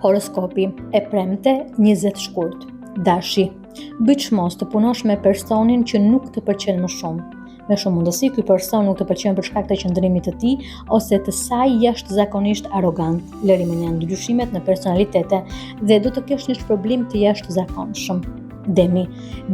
Horoskopi, e premte, 20 shkurt. Dashi, bëj çmos të punosh me personin që nuk të pëlqen më shumë. Me shumë mundësi, ky person nuk të pëlqen për shkak të qëndrimit të tij ose të saj jashtëzakonisht arrogant. Lëri mënjanë ndryshimet në personalitete dhe do të kesh një shpërblim të jashtëzakonshëm. Demi,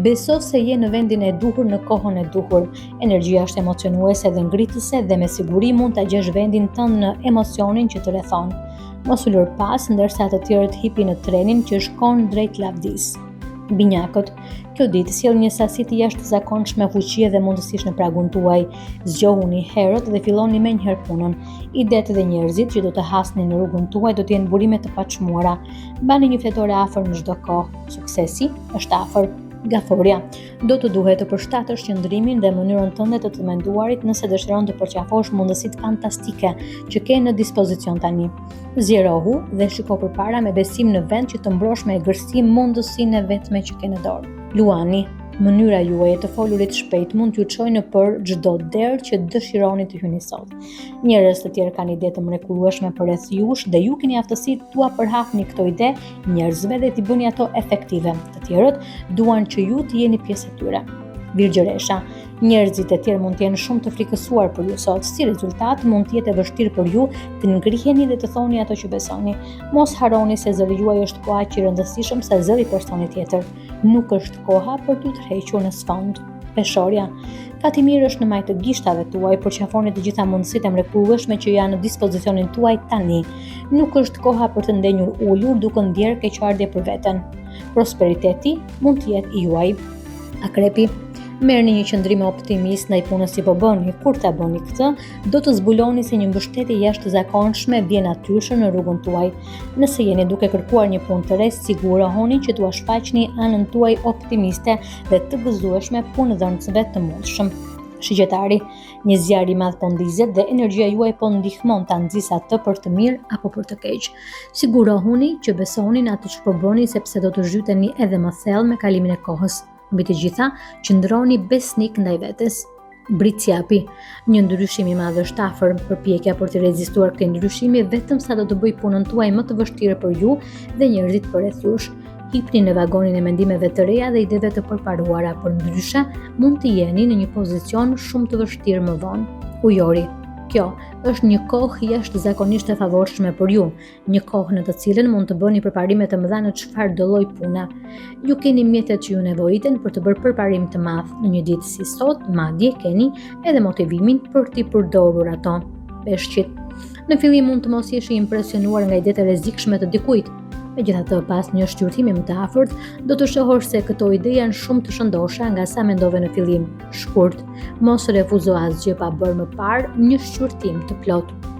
beso se je në vendin e duhur në kohën e duhur. Energjia është emocionuese dhe ngritëse dhe me siguri mund ta gjesh vendin tënd në emocionin që të rrethon. Mos u lër pas ndërsa të tjerët hipin në trenin që shkon drejt lavdisë. Binjakët, kjo ditë sjell një sasi të jashtëzakonshme fuqie dhe mundësish në pragun tuaj. Zgjohuni herët dhe filloni menjëherë punën. Idetë dhe njerëzit që do të hasni në rrugën tuaj do të jenë burime të paçmuara. Mbani një fletore afër në çdo kohë. Suksesi është afër. Gaforja, do të duhet të përshtatësh qëndrimin dhe mënyrën tënde të të menduarit nëse dëshiron të përqafosh mundësitë fantastike që ke në dispozicion tani. Zgjerohu dhe shiko përpara me besim në vend që të mbrosh me egërsi mundësinë e vetme që ke në dorë. Luani, mënyra juaj e të folurit shpejt mund t'ju çojë nëpër çdo derë që dëshironi të hyni sot. Njerëz të tjerë kanë ide të mrekullueshme përreth jush dhe ju keni aftësi t'ua përhapni këto ide njerëzve dhe t'i bëni ato efektive. Të tjerët duan që ju të jeni pjesë e tyre. Virgjëresha, njerëzit e tjerë mund të jenë shumë të frikësuar për ju sot. Si rezultat, mund të jetë e vështirë për ju të ngriheni dhe të thoni ato që besoni. Mos harroni se zëri juaj është po aq i rëndësishëm sa zëri i personit tjetër. Nuk është koha për t'u tërhequr në sfond. Peshorja, Fati i mirë është në majë të gishtave tuaj, përqafoni të gjitha mundësitë e mrekullueshme që janë në dispozicionin tuaj tani. Nuk është koha për të ndenjur ulur duke ndjerë keqardhje për veten. Prosperiteti mund të jetë i juaj. Akrepi, merrni një qëndrim optimist ndaj punës që po bëni. Kur ta bëni këtë, do të zbuloni se një mbështetje e jashtëzakonshme vjen natyrshëm në rrugën tuaj. Nëse jeni duke kërkuar një punë të re, sigurohuni që t'ua shfaqni anën tuaj optimiste dhe të gëzueshme punëdhënësve të mundshëm. Shigjetari, një zjarr i madh po ndizet dhe energjia juaj po ndihmon ta nxisë atë për të mirë apo për të keq. Sigurohuni që besoni në atë që po bëni sepse do të zhyteni edhe më thellë me kalimin e kohës. Mbi të gjitha, qëndroni besnik ndaj vetes. Bricjapi, një ndryshim i madh është afër, përpjekja për të rezistuar këtij ndryshimi vetëm sa do të bëjë punën tuaj më të vështirë për ju dhe njerëzit përreth jush. Hipni në vagonin e mendimeve të reja dhe ideve të përparuara, përndryshe mund të jeni në një pozicion shumë të vështirë më vonë. Ujori, kjo është një kohë jashtëzakonisht e favorshme për ju. një kohë në të cilën mund të bëni përparime të mëdha në çfarëdo lloj pune. Ju keni mjetet që ju nevojiten për të bërë përparim të madh në një ditë si sot, madje keni edhe motivimin për t'i përdorur ato. Peshqit. Në fillim mund të mos jesh i impresionuar nga idetë e rrezikshme të dikujt. Megjithatë, pas një shqyrtimi më të afërt, do të shohësh se këto ide janë shumë të shëndosha nga sa mendove në fillim. Shkurt, mos refuzo asgjë pa bërë më parë një shqyrtim të plotë.